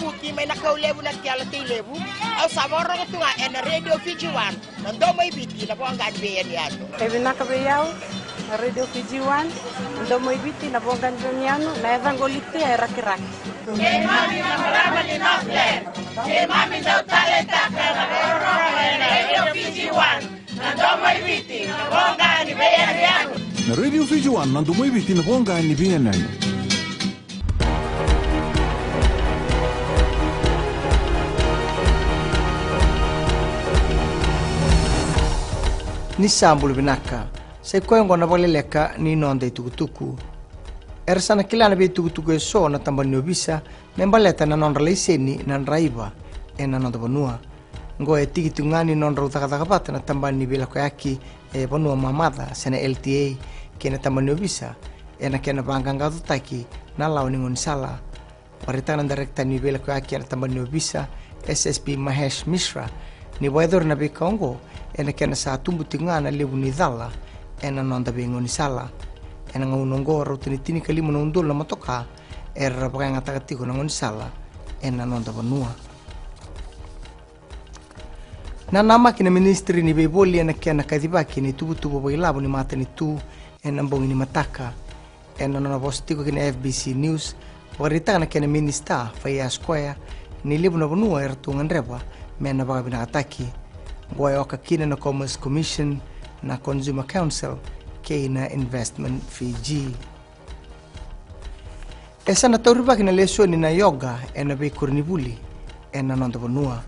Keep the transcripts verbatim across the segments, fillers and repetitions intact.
Ki mai na kau levu na kela tei levu. Au sa vakarorogo tu ga ena Radio Fiji One, na domo i Viti, na voqa ni veiyanuyanu. E vinaka vei au na Radio Fiji One, na domo i Viti, na voqa ni veiyanuyanu, na yacaqu o Litia e Rakiraki. Keimami na marama ni Northland, keimami dau taleitaka na vakarorogo ena Radio Fiji One, na domo i Viti, na voqa ni veiyanuyanu. Na Radio Fiji One, na domo i Viti, na voqa ni veiyanuyanu. Ni sa bula vinaka. Sa i koya oqo na vakaleleka ni noda itukutuku. Era sa na kila na veitukutuku eso na tabana ni ovisa me baleta na nodra laiseni na draiva ena noda vanua. Oqo e tiki tiko ga ni nodrau cakacaka vata na tabana ni veilakoyaki e vanua mamaca se na L T A kei na tabana ni ovisa ena kena vaqaqacotaki na lawa ni gaunisala. Vakaraitaka na dairekita ni veilakoyaki ena tabana ni ovisa, S S P Mahesh Mishra, ni vakayacori na veika oqo ena kena sa tubu tiko ga na levu ni cala ena noda veigaunisala. Ena gauna oqo rauta ni tinikalima na udolu na motoka era vakayagataka tiko na gaunisala ena noda vanua. Nanamaki na Ministry ni Veivoli ena kena kacivaki na ituvatuva vakailavo ni matanitu ena bogi ni mataka. Ena nona vosa tiko ki na F B C News, vakaraitaka na kena minisita Faiyaz Koya ni levu na vanua eratou gadreva me na vakavinakataki. Oqo e oka kina na Commerce Commission, na Consumer Council kei na Investment Fiji. E sa na taurivaki na lesoni na yoga ena veikoronivuli ena noda vanua.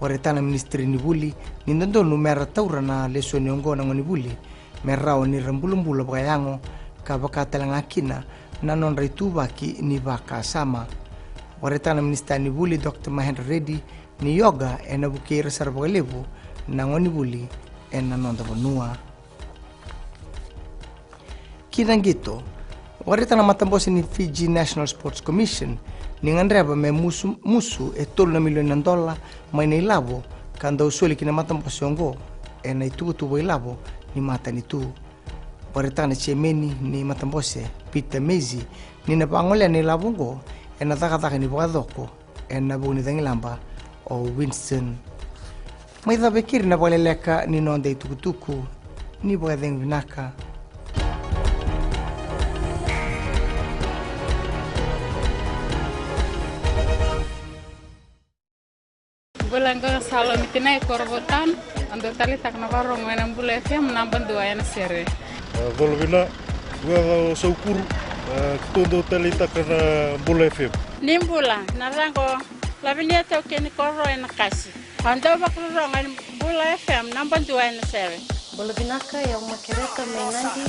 Vakaraitaka na Ministry ni Vuli ni dodonu mera taura na lesoni oqo na gonevuli me rawa ni ra bulabula vakayago ka vaka tale ga kina na nodra ituvaki ni vakasama. Vakaraitaka na Minisita ni Vuli, Doctor Mahendra Reddy, ni yoga ena vukei ira sara vakalevu na gonevuli ena noda vanua. Ki na qito, vakaraitaka na matabose ni Fiji National Sports Commission ni gadreva me musu, musu e tolu na milioni na dola mai na ilavo ka dau soli ki na matabose oqo ena ituvatuva ilavo ni matanitu. Vakaraitaka na siameni ni matabose, Peter Maisie, ni na vagolea na ilavo oqo ena cakacaka ni vakacoko ena vuku ni cagilaba o Winston. Mai cava e keri na vakaleleka ni noda itukutuku. Ni vakacegu vinaka. Bula, qo na Salomi Tinai, Korovou Town. Au dau taleitaka na vakarorogo ena Bula F M, naba dua ena sere. E, colo vina, vua o Saukuru, e, keitou dau taleitaka na Bula F M. Ni bula, na yacaqu o Lavinia Taukei ni Koro ena Kasi. Au dau vakarorogo ena Bula F M, naba dua ena sere. Bula vinaka, o yau Makereta mai Nadi,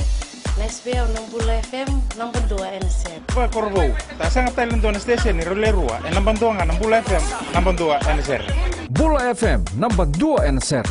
na S B L na Bula F M, naba dua ena sere. Vakakorovou, sa sega tale ni dua na station, rau le rua, e naba dua ga na Bula F M, naba dua ena sere. Bula F M, naba dua ena sere.